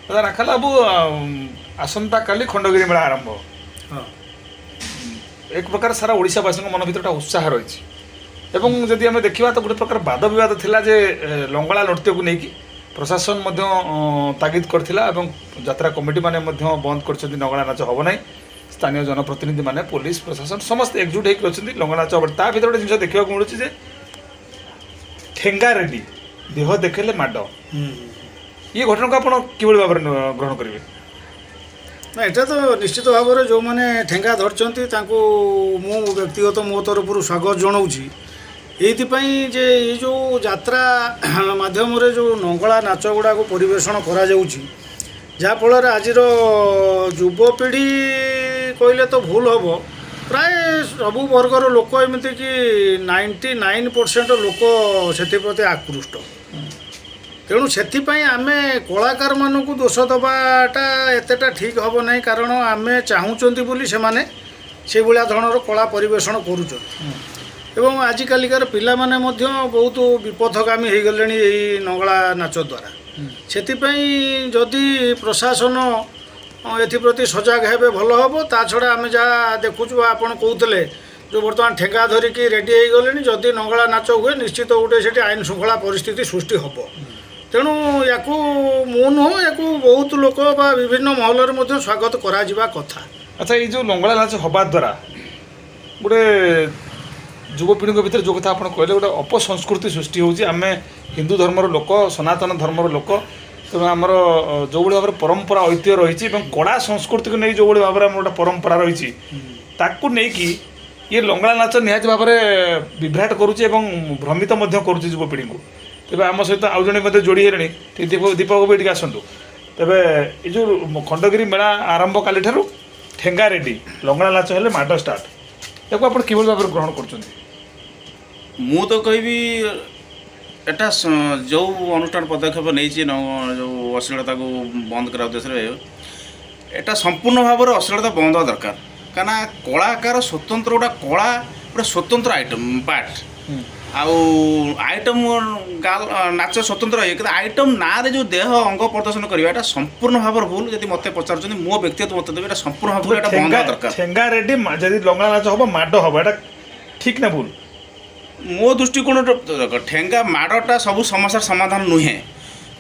ଦାଦା ରାଖାଲ ବାବୁ, ଆସନ୍ତାକାଲି ଖଣ୍ଡଗିରି ମେଳା ଆରମ୍ଭ। ଏକ ପ୍ରକାର ସାରା ଓଡ଼ିଶାବାସୀଙ୍କ ମନ ଭିତରେ ଗୋଟେ ଉତ୍ସାହ ରହିଛି ଏବଂ ଯଦି ଆମେ ଦେଖିବା ତ ଗୋଟେ ପ୍ରକାର ବାଦ ବିବାଦ ଥିଲା ଯେ ଲଙ୍ଗଳା ନୃତ୍ୟକୁ ନେଇକି ପ୍ରଶାସନ ମଧ୍ୟ ତାଗିଦ କରିଥିଲା ଏବଂ ଯାତ୍ରା କମିଟି ମାନେ ମଧ୍ୟ ବନ୍ଦ କରିଛନ୍ତି, ଲଙ୍ଗଳା ନାଚ ହେବ ନାହିଁ। ସ୍ଥାନୀୟ ଜନପ୍ରତିନିଧିମାନେ, ପୋଲିସ ପ୍ରଶାସନ ସମସ୍ତେ ଏକଜୁଟ ହେଇକି ଅଛନ୍ତି, ଲଙ୍ଗଳା ନାଚ ହେବ। ତା ଭିତରେ ଗୋଟେ ଜିନିଷ ଦେଖିବାକୁ ମିଳୁଛି ଯେ ଠେଙ୍ଗା ରେଡି, ଦେହ ଦେଖେଇଲେ ମାଡ଼। ଇଏ ଘଟଣାକୁ ଆପଣ କିଭଳି ଭାବରେ ଗ୍ରହଣ କରିବେ? ନା, ଏଇଟା ତ ନିଶ୍ଚିତ ଭାବରେ ଯେଉଁମାନେ ଠେଙ୍ଗା ଧରିଛନ୍ତି, ତାଙ୍କୁ ମୁଁ ବ୍ୟକ୍ତିଗତ ମୋ ତରଫରୁ ସ୍ୱାଗତ ଜଣାଉଛି, ଏଇଥିପାଇଁ ଯେ ଏଇ ଯେଉଁ ଯାତ୍ରା ମାଧ୍ୟମରେ ଯେଉଁ ନଙ୍ଗଳା ନାଚ ଗୁଡ଼ାକୁ ପରିବେଷଣ କରାଯାଉଛି, ଯାହାଫଳରେ ଆଜିର ଯୁବପିଢ଼ି କହିଲେ ତ ଭୁଲ ହେବ, ପ୍ରାୟ ସବୁ ବର୍ଗର ଲୋକ, ଏମିତିକି 99% ଲୋକ ସେଥିପ୍ରତି ଆକୃଷ୍ଟ। ତେଣୁ ସେଥିପାଇଁ ଆମେ କଳାକାରମାନଙ୍କୁ ଦୋଷ ଦେବାଟା ଏତେଟା ଠିକ୍ ହେବ ନାହିଁ, କାରଣ ଆମେ ଚାହୁଁଛନ୍ତି ବୋଲି ସେମାନେ ସେଇଭଳିଆ ଧରଣର କଳା ପରିବେଷଣ କରୁଛନ୍ତି। ଏବଂ ଆଜିକାଲିକାର ପିଲାମାନେ ମଧ୍ୟ ବହୁତ ବିପଥଗାମୀ ହେଇଗଲେଣି ଏଇ ନଙ୍ଗଳା ନାଚ ଦ୍ୱାରା। ସେଥିପାଇଁ ଯଦି ପ୍ରଶାସନ ଏଥିପ୍ରତି ସଜାଗ ହେବେ, ଭଲ ହେବ। ତା ଛଡ଼ା ଆମେ ଯାହା ଦେଖୁଛୁ ବା ଆପଣ କହୁଥିଲେ, ଯେଉଁ ବର୍ତ୍ତମାନ ଠେଙ୍ଗା ଧରିକି ରେଡ଼ି ହେଇଗଲେଣି, ଯଦି ନଙ୍ଗଳା ନାଚ ହୁଏ, ନିଶ୍ଚିତ ଗୋଟେ ସେଠି ଆଇନ ଶୃଙ୍ଖଳା ପରିସ୍ଥିତି ସୃଷ୍ଟି ହେବ। ତେଣୁ ୟାକୁ ମୁଁ ନୁହଁ, ୟାକୁ ବହୁତ ଲୋକ ବା ବିଭିନ୍ନ ମହଲରେ ମଧ୍ୟ ସ୍ୱାଗତ କରାଯିବା କଥା। ଆଚ୍ଛା, ଏଇ ଯେଉଁ ଲଙ୍ଗଳା ନାଚ ହେବା ଦ୍ୱାରା ଗୋଟେ ଯୁବପିଢ଼ିଙ୍କ ଭିତରେ ଯେଉଁ କଥା ଆପଣ କହିଲେ, ଗୋଟେ ଅପସଂସ୍କୃତି ସୃଷ୍ଟି ହେଉଛି। ଆମେ ହିନ୍ଦୁ ଧର୍ମର ଲୋକ, ସନାତନ ଧର୍ମର ଲୋକ, ତେଣୁ ଆମର ଯେଉଁଭଳି ଭାବରେ ପରମ୍ପରା ଐତିହ୍ୟ ରହିଛି ଏବଂ କଳା ସଂସ୍କୃତିକୁ ନେଇ ଯେଉଁଭଳି ଭାବରେ ଆମର ଗୋଟେ ପରମ୍ପରା ରହିଛି, ତାକୁ ନେଇକି ଇଏ ଲଙ୍ଗଳା ନାଚ ନିହାତି ଭାବରେ ବିଭ୍ରାଟ କରୁଛି ଏବଂ ଭ୍ରମିତ ମଧ୍ୟ କରୁଛି ଯୁବପିଢ଼ିଙ୍କୁ। ତେବେ ଆମ ସହିତ ଆଉ ଜଣେ ମଧ୍ୟ ଯୋଡ଼ି ହେଲେଣି। ଟିକେ ଦୀପକ ବାବୁ ଏଠିକି ଆସନ୍ତୁ। ତେବେ ଏ ଯେଉଁ ଖଣ୍ଡଗିରି ମେଳା ଆରମ୍ଭ କାଲିଠାରୁ, ଠେଙ୍ଗା ରେଡି, ଲଙ୍ଗଳା ନାଚ ହେଲେ ମାଡ଼ ଷ୍ଟାର୍ଟ, ତାକୁ ଆପଣ କିଭଳି ଭାବରେ ଗ୍ରହଣ କରୁଛନ୍ତି? ମୁଁ ତ କହିବି, ଏଟା ଯେଉଁ ଅନୁଷ୍ଠାନ ପଦକ୍ଷେପ ନେଇଛି ଯେଉଁ ଅଶ୍ଳୀଳତାକୁ ବନ୍ଦ କରିବା ଉଦ୍ଦେଶ୍ୟରେ, ଏଟା ସମ୍ପୂର୍ଣ୍ଣ ଭାବରେ ଅଶ୍ଳୀଳତା ବନ୍ଦ ହେବା ଦରକାର। କାହିଁକିନା କଳାକାର ସ୍ୱତନ୍ତ୍ର ଗୋଟେ କଳା, ଗୋଟେ ସ୍ୱତନ୍ତ୍ର ଆଇଟମ୍ ପାର୍ଟ। ଆଉ ଆଇଟମ୍ ଗାଲ ନାଚ ସ୍ୱତନ୍ତ୍ର ଇଏ, କିନ୍ତୁ ଆଇଟମ୍ ନାଁରେ ଯେଉଁ ଦେହ ଅଙ୍ଗ ପ୍ରଦର୍ଶନ କରିବା, ଏଟା ସମ୍ପୂର୍ଣ୍ଣ ଭାବରେ ଭୁଲ। ଯଦି ମୋତେ ପଚାରୁଛନ୍ତି, ମୋ ବ୍ୟକ୍ତିଗତ ମତ ଦେବି, ଏଟା ସମ୍ପୂର୍ଣ୍ଣ ଭାବରେ ଏଟା ବନ୍ଦ ଠେଙ୍ଗା ହେବା ଦରକାର। ଠେଙ୍ଗା ରେଡି, ଯଦି ଲଙ୍ଗଳା ନାଚ ହବ, ମାଡ଼ ହବ, ଏଟା ଠିକ ନା ଭୁଲ? ମୋ ଦୃଷ୍ଟିକୋଣରୁ ଦେଖ, ଠେଙ୍ଗା ମାଡ଼ଟା ସବୁ ସମସ୍ୟାର ସମାଧାନ ନୁହେଁ।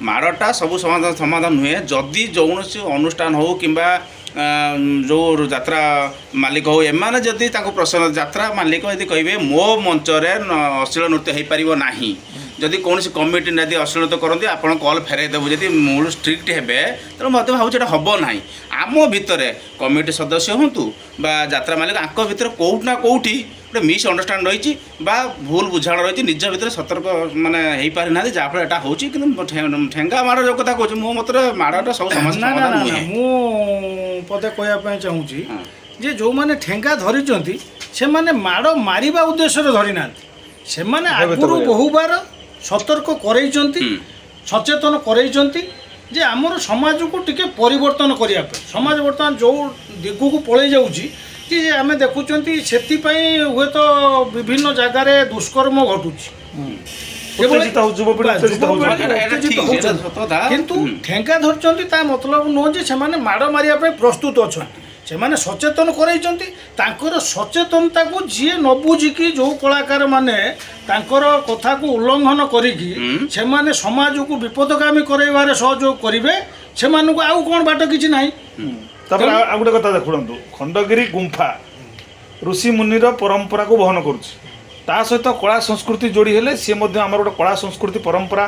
ମାଡ଼ଟା ସବୁ ସମାଧାନ ନୁହେଁ। ଯଦି କୌଣସି ଅନୁଷ୍ଠାନ ହେଉ କିମ୍ବା ଯେଉଁ ଯାତ୍ରା ମାଲିକ ହେଉ, ଏମାନେ ଯଦି ତାଙ୍କୁ ପ୍ରଶ୍ନ, ଯାତ୍ରା ମାଲିକ ଯଦି କହିବେ ମୋ ମଞ୍ଚରେ ଅଶ୍ଳୀଳ ନୃତ୍ୟ ହେଇପାରିବ ନାହିଁ, ଯଦି କୌଣସି କମିଟି ଯଦି ଅଶ୍ଳୀଳ ନୃତ୍ୟ କରନ୍ତି, ଆପଣ କଲ୍ ଫେରାଇ ଦେବୁ, ଯଦି ମୂଳ ଷ୍ଟ୍ରିକ୍ଟ ହେବେ, ତେଣୁ ମୋତେ ଭାବୁଛି ଏଇଟା ହେବ ନାହିଁ। ଆମ ଭିତରେ କମିଟି ସଦସ୍ୟ ହୁଅନ୍ତୁ ବା ଯାତ୍ରା ମାଲିକ, ଆଙ୍କ ଭିତରେ କେଉଁଠି ନା କେଉଁଠି ଗୋଟେ ମିସ୍ ଅଣ୍ଡରଷ୍ଟାଣ୍ଡ ରହିଛି ବା ଭୁଲ ବୁଝାମଣା ରହିଛି। ନିଜ ଭିତରେ ସତର୍କ ମାନେ ହେଇପାରିନାହାନ୍ତି, ଯାହାଫଳରେ ଏଇଟା ହେଉଛି। କିନ୍ତୁ ଠେଙ୍ଗା ମାଡ଼ ଯେଉଁ କଥା କହୁଛି, ମୋ ମତରେ ମାଡ଼ଟା ସବୁ ସମସ୍ୟା ନା ନା ସମାଧାନ ନା ନା, ନୁହେଁ। ମୁଁ ପଦେ କହିବା ପାଇଁ ଚାହୁଁଛି ଯେ ଯେଉଁମାନେ ଠେଙ୍ଗା ଧରିଛନ୍ତି, ସେମାନେ ମାଡ଼ ମାରିବା ଉଦ୍ଦେଶ୍ୟରେ ଧରିନାହାନ୍ତି। ସେମାନେ ଭୟଭୀତ ଆଗରୁ କରିବା। ବହୁବାର ସତର୍କ କରେଇଛନ୍ତି, ସଚେତନ କରେଇଛନ୍ତି ଯେ ଆମର ସମାଜକୁ ଟିକେ ପରିବର୍ତ୍ତନ କରିବା ପାଇଁ। ସମାଜ ବର୍ତ୍ତମାନ ଯେଉଁ ଦିଗକୁ ପଳେଇ ଯାଉଛି କି ଆମେ ଦେଖୁଛନ୍ତି, ସେଥିପାଇଁ ହୁଏତ ବିଭିନ୍ନ ଜାଗାରେ ଦୁଷ୍କର୍ମ ଘଟୁଛି। ଉତ୍ତେଜିତ ହଉ, ଯୁବପିଢ଼ି ଉତ୍ତେଜିତ ଯୁବପିଢ଼ି ହଉଛନ୍ତି। ଏଇଟା ଉତ୍ତେଜିତ ଠିକ୍, ଏଇଟା ହଉଛନ୍ତି। ସତ କଥା। କିନ୍ତୁ ଠେଙ୍ଗା ଧରିଛନ୍ତି ତା ମତଲବ ନୁହଁ ଯେ ସେମାନେ ମାଡ଼ ମାରିବା ପାଇଁ ପ୍ରସ୍ତୁତ ଅଛନ୍ତି। ସେମାନେ ସଚେତନ କରେଇଛନ୍ତି। ତାଙ୍କର ସଚେତନତାକୁ ଯିଏ ନ ବୁଝିକି, ଯେଉଁ କଳାକାରମାନେ ତାଙ୍କର କଥାକୁ ଉଲ୍ଲଂଘନ କରିକି ସେମାନେ ସମାଜକୁ ବିପଦଗାମୀ କରାଇବାରେ ସହଯୋଗ କରିବେ, ସେମାନଙ୍କୁ ଆଉ କ'ଣ ବାଟ କିଛି ନାହିଁ। ତାପରେ ଆଉ ଗୋଟେ କଥା ଦେଖନ୍ତୁ, ଖଣ୍ଡଗିରି ଗୁମ୍ଫା ଋଷି ମୁନିର ପରମ୍ପରାକୁ ବହନ କରୁଛି। ତା ସହିତ କଳା ସଂସ୍କୃତି ଯୋଡ଼ି ହେଲେ ସିଏ ମଧ୍ୟ ଆମର ଗୋଟେ କଳା ସଂସ୍କୃତି ପରମ୍ପରା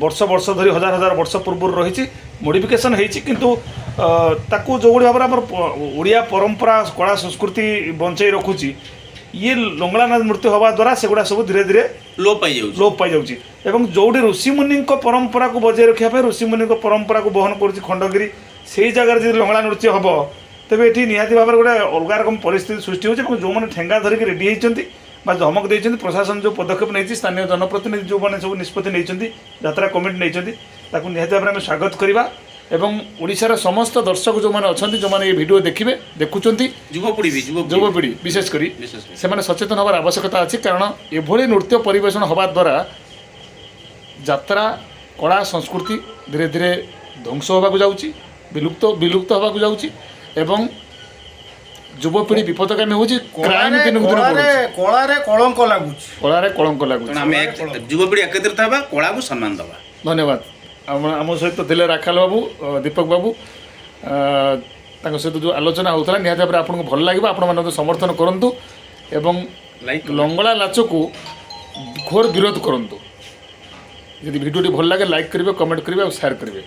ବର୍ଷ ବର୍ଷ ଧରି, ହଜାର ହଜାର ବର୍ଷ ପୂର୍ବରୁ ରହିଛି। ମୋଡ଼ିଫିକେସନ୍ ହେଇଛି, କିନ୍ତୁ ତାକୁ ଯେଉଁଭଳି ଭାବରେ ଆମର ଓଡ଼ିଆ ପରମ୍ପରା କଳା ସଂସ୍କୃତି ବଞ୍ଚେଇ ରଖୁଛି, ଇଏ ଲଙ୍ଗଳା ନାଚ ନୃତ୍ୟ ହେବା ଦ୍ୱାରା ସେଗୁଡ଼ା ସବୁ ଧୀରେ ଧୀରେ ଲୋପ ପାଇଯାଉଛି। ଲୋପ ପାଇଯାଉଛି। ଏବଂ ଯେଉଁଠି ଋଷିମୁନିଙ୍କ ପରମ୍ପରାକୁ ବଜାୟ ରଖିବା ପାଇଁ ଋଷିମୁନିଙ୍କ ପରମ୍ପରାକୁ ବହନ କରୁଛି ଖଣ୍ଡଗିରି, ସେଇ ଜାଗାରେ ଯଦି ଲଙ୍ଗଳା ନୃତ୍ୟ ହେବ, ତେବେ ଏଠି ନିହାତି ଭାବରେ ଗୋଟେ ଅଲଗା ରକମ ପରିସ୍ଥିତି ସୃଷ୍ଟି ହେଉଛି। ଏବଂ ଯେଉଁମାନେ ଠେଙ୍ଗା ଧରିକି ରେଡ଼ି ହେଇଛନ୍ତି ବା ଧମକ ଦେଇଛନ୍ତି, ପ୍ରଶାସନ ଯେଉଁ ପଦକ୍ଷେପ ନେଇଛି, ସ୍ଥାନୀୟ ଜନପ୍ରତିନିଧି ଯେଉଁମାନେ ସବୁ ନିଷ୍ପତ୍ତି ନେଇଛନ୍ତି, ଯାତ୍ରା କମିଟି ନେଇଛନ୍ତି, ତାକୁ ନିହାତି ଭାବରେ ଆମେ ସ୍ୱାଗତ କରିବା। ଏବଂ ଓଡ଼ିଶାର ସମସ୍ତ ଦର୍ଶକ ଯେଉଁମାନେ ଅଛନ୍ତି, ଯେଉଁମାନେ ଏ ଭିଡ଼ିଓ ଦେଖିବେ, ଦେଖୁଛନ୍ତି, ଯୁବପିଢ଼ି ବି, ଯୁବପିଢ଼ି। ଯୁବପିଢ଼ି ବିଶେଷ କରି, ବିଶେଷ କରି। ସେମାନେ ସଚେତନ ହେବାର ଆବଶ୍ୟକତା ଅଛି। କାରଣ ଏଭଳି ନୃତ୍ୟ ପରିବେଷଣ ହେବା ଦ୍ୱାରା ଯାତ୍ରା କଳା ସଂସ୍କୃତି ଧୀରେ ଧୀରେ ଧ୍ୱଂସ ହେବାକୁ ଯାଉଛି, ବିଲୁପ୍ତ ବିଲୁପ୍ତ ହେବାକୁ ଯାଉଛି ଏବଂ ଯୁବପିଢ଼ି ବିପଦଗାମୀ ହେଉଛି। କ୍ରାଇମ୍ କଳାରେ ଦିନକୁ ଦିନ କଳାରେ ବଢ଼ୁଛି। କଳାରେ କଳଙ୍କ ଲାଗୁଛି। କଳାରେ କଳଙ୍କ ଲାଗୁଛି। ତେଣୁ ଆମେ ଯୁବପିଢ଼ି ଏକତ୍ରିତ ହେବା, କଳାକୁ ସମ୍ମାନ ଦେବା। ଧନ୍ୟବାଦ। ଆମ ସହିତ ଥିଲେ ରାଖାଲ ବାବୁ, ଦୀପକ ବାବୁ। ତାଙ୍କ ସହିତ ଯେଉଁ ଆଲୋଚନା ହେଉଥିଲା, ନିହାତି ଭାବରେ ଆପଣଙ୍କୁ ଭଲ ଲାଗିବ। ଆପଣମାନେ ମଧ୍ୟ ସମର୍ଥନ କରନ୍ତୁ ଏବଂ ଲାଇକ୍ ଲଙ୍ଗଳା ନାଚକୁ ଘୋର ବିରୋଧ କରନ୍ତୁ। ଯଦି ଭିଡ଼ିଓଟି ଭଲ ଲାଗେ, ଲାଇକ୍ କରିବେ, କମେଣ୍ଟ କରିବେ ଆଉ ସେୟାର କରିବେ।